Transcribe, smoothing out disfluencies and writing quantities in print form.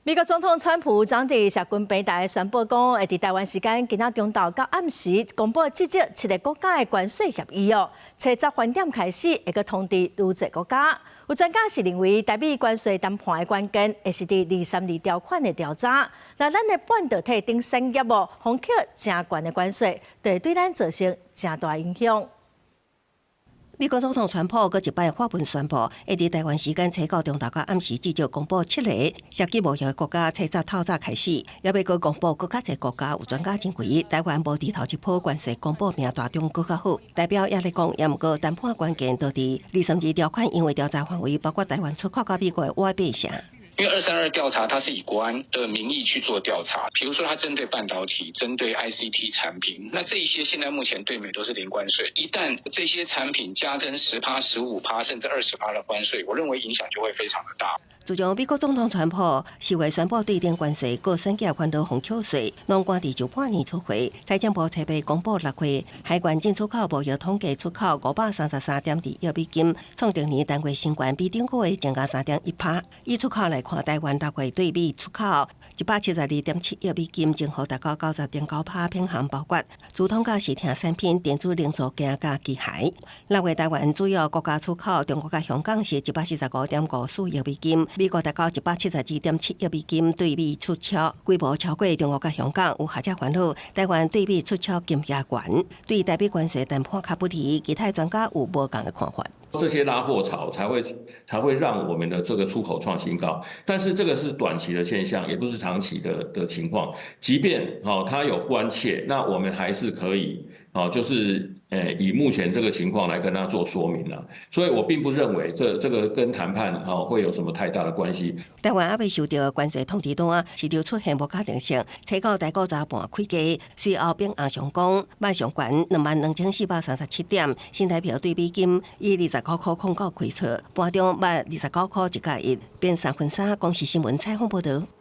美國總統川普昨佇社群平台宣布講，會佇台灣時間今仔中晝到暗時公布至少七个國家的關稅協議哦。初十翻點開始，會閣通知愈濟國家。有專家是認為，台美關稅談判的關鍵，會是佇232條款的調查。若咱的半導體等產業哦，予扣誠懸的關稅，就會對咱造成誠大影響。美國總統川普閣一擺發文宣布，會佇台灣時間初九中晝到暗時至少公布七個涉及貿易的國家，初十透早開始，猶欲閣公布閣較濟國家。有專家認為，台灣無佇頭一波關稅公布名單中閣較好。代表也咧講，猶毋過談判關鍵就佇二三二條款，因為調查範圍包括台灣出口到美國的外八成。因為232調查，它是以國安的名義去做調查，比如說它針對半導體、針對 ICT 產品，那這一些現在目前對美都是零關稅。一旦這些產品加徵10趴、15趴甚至20趴的關稅，我認為影響就會非常的大。自從美國總統川普四月宣布對等關稅，各產業煩惱予扣稅，攏趕佇上半年出貨。財政部初步公布六月海關進出口貿易統計出口533.2億美金，創歷年單月新高，比頂個月增加3.1趴。以出口來看，台灣六月對美出口172.7億美金，增幅達到90.9趴，品項包括傳統佮視聽產品、電子零組件佮機械。六月台灣主要國家出口中國佮香港是145.54億美金。美國達到172.7億美金對美出超，規模超過中國佮香港。有學者煩惱，台灣對美出超金額懸，對台美關稅談判較不利。其他專家有無仝的看法。這些拉貨潮才會讓我們的這個出口創新高，但是這個是短期的現象，也不是長期的情況。即便哦它有關切，那我們還是可以哦，就是以目前這個情況來跟他做說明啦。所以我並不認為這個跟談判哦會有什麼太大的關係。台灣猶未收到關稅通知單，市場出現無確定性。初九台股早盤開低，隨後變紅上攻，賣上懸22,437點，新台幣對美金以29塊09開出，盤中賣29塊1角1，變3分3。公視新聞採訪報導。